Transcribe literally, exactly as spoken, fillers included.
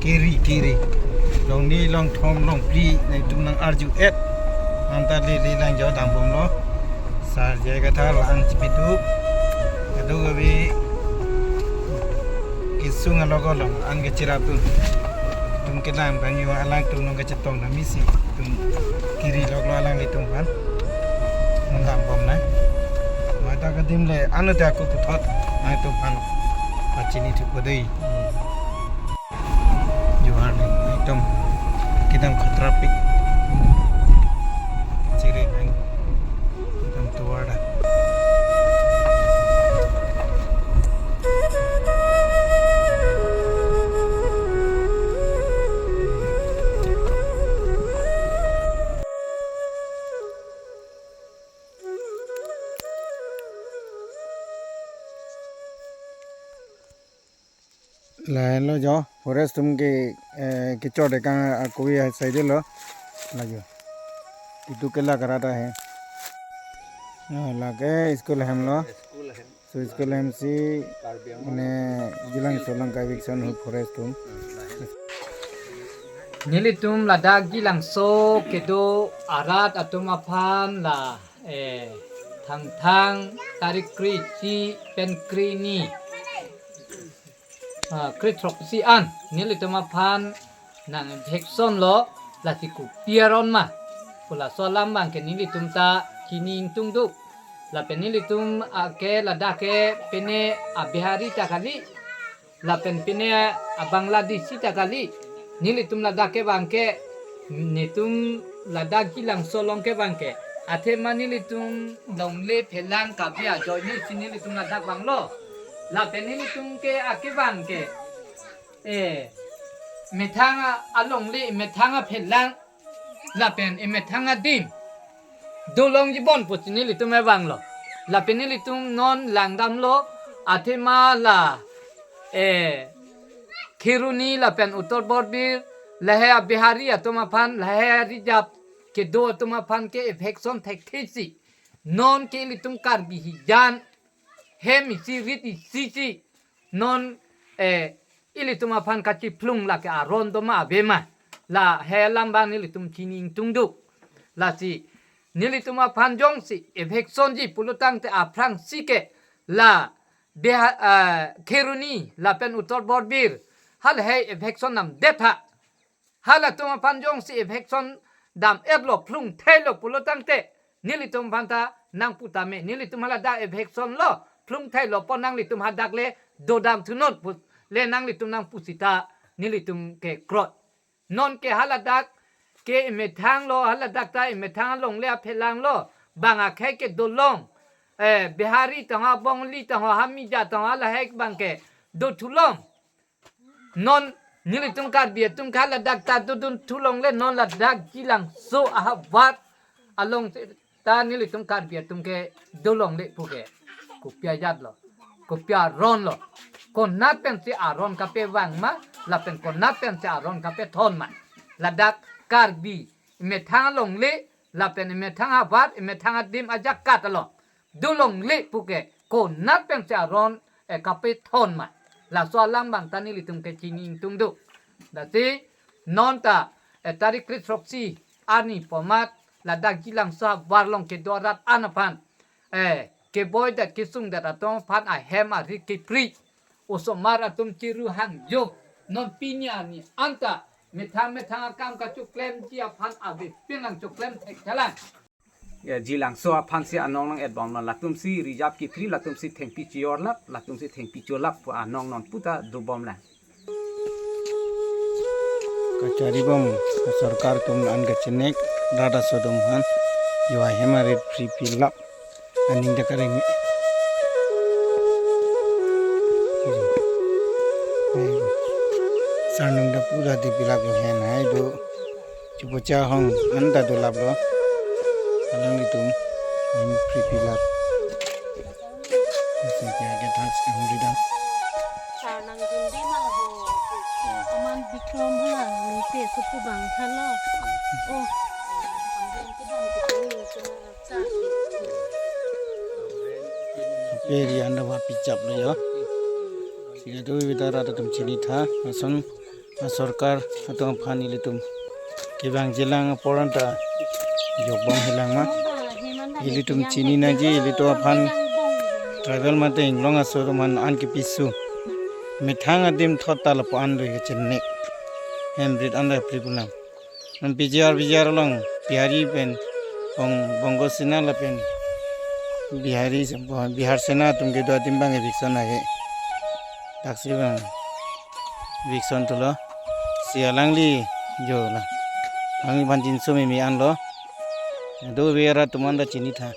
Kiri, kiri. Longni, longthom, longphli, nangtum nang-arju et. Anta lele lang jo dambomlo. Sarjai kata lang chipitu. Kado gabi kesung along along an kachirap tu. Tum kedam kan yo alangtum nong kachetong na misi. Tum kiri loklo alanglitum aphan. Nang dambom na. Mata kadim le anu te aku puthot. Nangtum aphan pachini thupo dei. Johar ni, ekdom kedam khatra pik. Chere nang, kedam tovar dak. Lahelo jo, forest atum ke, eh, kechor de kang akui side lo. La jo. Itu ke la karata hai. Ah, lake school hem lo. School hem. So school hem si Karbi Anglong. Mane Jilangso along ke eviction hu forest atum. Nelitum ladak Jilangso kedo arat atum aphan la, eh, Thangthang tarik kre-isi pen kreni, ah, kre-throksi an nelitum aphan nang eviction lo, lasi kopi aron ma pu laso alam abang ke nelitum ta chini ingtungduk. Lapen nelitum ake ladak ke pine a-Bihari ta kali, lapen pine a-Bangladeshi ta kali. Nelitum ladak ke abang ke, netum ladak Jilangso along ke abang ke, athema nelitum longle phelang kabi ajoine si nelitum ladak vanglo. Lapen nelitum ke ake abang ke, eh, methang a-, alongle, methang aphelang, lapen emethang adim dolongji bon pusi nelitum vanglo. Lapen nelitum non langdamlo, athema la, eh, Kheroni lapen Uttar Borbil, lahei a-Bihari atum aphan, lahei a-reserve kedo atum aphan ke eviction thekthe si. Non ke ilitum Karbi hijan, hem isi rit isi si non, eh, ilitum aphan kachiphlung lake aron do ma ave ma. Lahei alam abang nelitum chini ingtungduk. Lasi nelitum aphan jongsi eviction ji pulotangte aphrangsi ke la Biha-, eh, Kheroni lapen Uttar Borbil halahei eviction namdet ha. Halatum aphan jongsi eviction dam-etlo, phlungtheilo pulotangte, nelitum aphan ta nangpu tame, nelitum haladak eviction lo, phlungtheilo pon nanglitum hadak le dodam thunon pu, le nanglitum nangpu sita nelitum ke krot. Non ke haladak ke emethang lo, haladak ta emethang alongle aphelang lo, bang akhei ke dolong, eh, Bihari tangho, Bongali tangho, Hamija tangho, lahei abang ke dothulong. Non nelitum Karbi atum ke haladak ta dodun thulongle, non ladak Jilangso ahavar along ta nelitum Karbi atum ke dolongle pu ke kopi ajat lo, kopi aron lo, konat pensi aron kapevang ma, lapen konat pensi aron kapethon ma. Ladak Karbi emethang alongle, lapen emethang ahavar, emethang adim ajakat along dolongle pu ke konat pensi aron, eh, kapethon ma. Laso alam abang ta nelitum ke chini ingtungduk. Lasi non ta, eh, tarik kre-throksi arni pu amat ladak Jilangso ahavar along kedo arat an aphan, eh, keboi det kesung det atum aphan ahem arit kepri, osomar atum chiru hangjo. Non pini arni anta methang methang akam kachoklemji aphan ave pinlang choklem thek thalang. Ya, Jilangso aphansi anong nang-etbomlo, latumsi reserve kepri, latumsi thengpi chiorlap, latumsi thengpi cholap pu anong non puta dobomlang. Kacharibom, sorkar atum an kachenek, rada sodom han, yo ahem arit free pilap, aning ta kareng. Sarnung ta pura di pilap yo hen hai do. Chupocha hong anta dolaplo. Alanglitum, ahem free pilap. Isi kya kya thas ke hum ridam. Sarnang jindi ma ho. Aman Bikram ha, nite supu bang thalo. Oh. Peri anda wa pichap lo yo. Sehingga tu kita rada tum chini tha, lason Asorkar atum aphan ilitum kevangjilang apor anta jokbom helang ma. Ilitum chini nangji, ilitum aphan tribal mate inglong aso atum aphan an kepiso. Methang adim thot ta lapu an do kechengnek. Hem brit anta pri pulang. Non P G R, P G R along Bihari pen, Bong-, Bongo Sena lapen Bihari, Bihar Sena atum kedo adim abang eviction ave. Daksi abang eviction thulo. Si alangli jo la. Alangli aphan chinso meme anlo. Do vera atum anta chinitha.